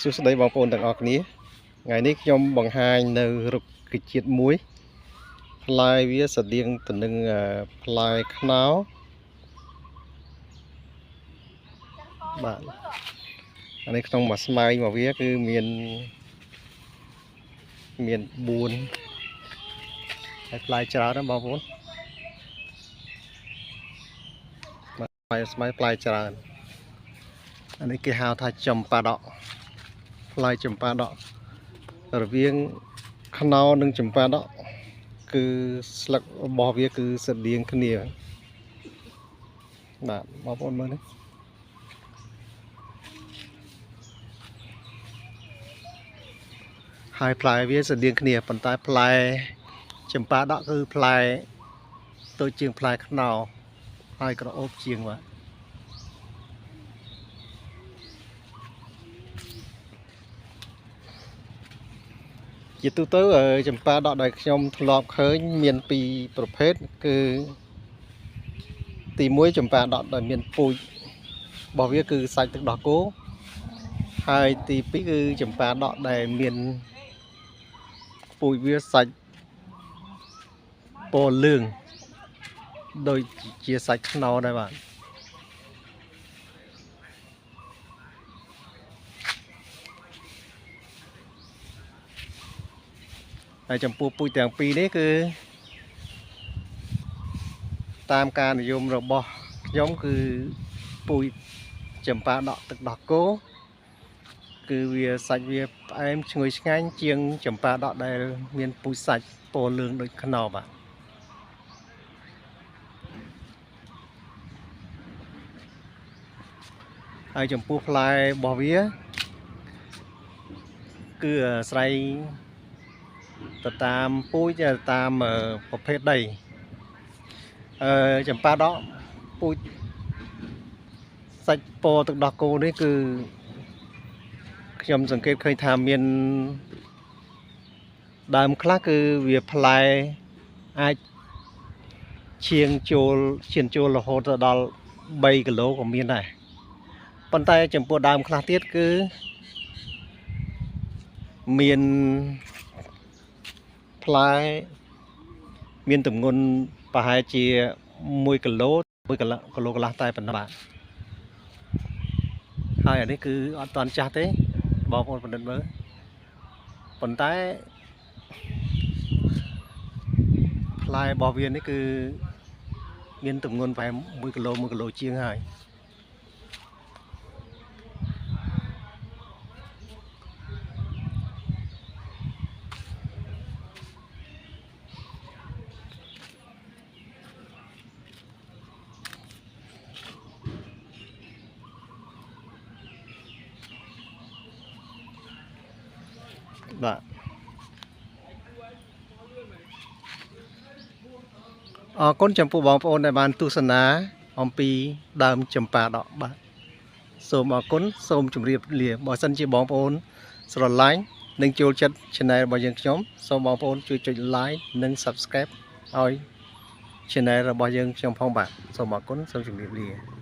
សួស្តីបងប្អូនទាំងអស់គ្នាថ្ងៃនេះខ្ញុំបង្ហាញនៅរុក្ខជាតិមួយផ្លែវាស្រដៀងទៅនឹងផ្លែខ្នុរបាទអានេះក្នុងមួយស្មៅរបស់វាគឺមាន4ហើយផ្លែច្រើនណាស់បងប្អូនបាទផ្លែស្មៅផ្លែច្រើនអានេះគេហៅថាចំប៉ាដកផ្លែចំប៉ាដករវាងខ្នុរនិងចំប៉ាដកគឺស្លឹករបស់វាគឺស្រដៀងគ្នាបាទបងប្អូនមើលនេះហើយផ្លែវាស្រដៀងគ្នាប៉ុន្តែផ្លែចំប៉ាដកគឺផ្លែតូចជាងផ្លែខ្នុរហើយក្រអូបជាងបាទជាទូទៅចំប៉ាដកដែលខ្ញុំធ្លាប់ឃើញមានពីរប្រភេទគឺទី1ចំប៉ាដកដែលមានពូជរបស់វាគឺសាច់ទឹកដោះគោហើយទី2គឺចំប៉ាដកដែលមានពូជវាសាច់ពណ៌លឿងដូចជាសាច់ខ្នុរដែរបាទហើយចំពោះពូជទាំងពីរនេះគឺតាមការនិយមរបស់ខ្ញុំគឺពូជចំប៉ាដកទឹកដោះគោគឺវាសាច់វាផ្អែមឈ្ងុយឆ្ងាញ់ជាងចំប៉ាដកដែលមានពូជសាច់ពណ៌លឿងដូចខ្នុរបាទហើយចំពោះផ្លែរបស់វាគឺអាស្រ័យទៅតាមពូជតាមប្រភេទដីចំប៉ាដកពូជសាច់ពណ៌ទឹកដោះគោនេះគឺខ្ញុំសង្កេតឃើញថាមានដើមខ្លះគឺវាផ្លែអាចឈៀងចូលឈានចូលរហូតទៅដល់3គីឡូក៏មានដែរប៉ុន្តែចំពោះដើមខ្លះទៀតគឺមានផ្លែមានទម្ងន់ប្រហែលជា1គីឡូ1គីឡូគីឡូកន្លះតែប៉ុណ្ណោះបាទហើយអានេះគឺអត់តាន់ចាស់ទេបងប្អូនពិនិត្យមើលប៉ុន្តែផ្លែរបស់វានេះគឺមានទម្ងន់ប្រហែល1គីឡូ1គីឡូជាងហើយបាទអរគុណចំពោះបងប្អូនដែលបានទស្សនាអំពីដើមចំប៉ាដកបាទសូមអរគុណសូមជម្រាបលាបើសិនជាបងប្អូនស្រឡាញ់និងចូលចិត្ត Channel របស់យើងខ្ញុំសូមបងប្អូនជួយចុច Like និង Subscribe ឲ្យ Channel របស់យើងខ្ញុំផងបាទសូមអរគុណសូមជម្រាបលា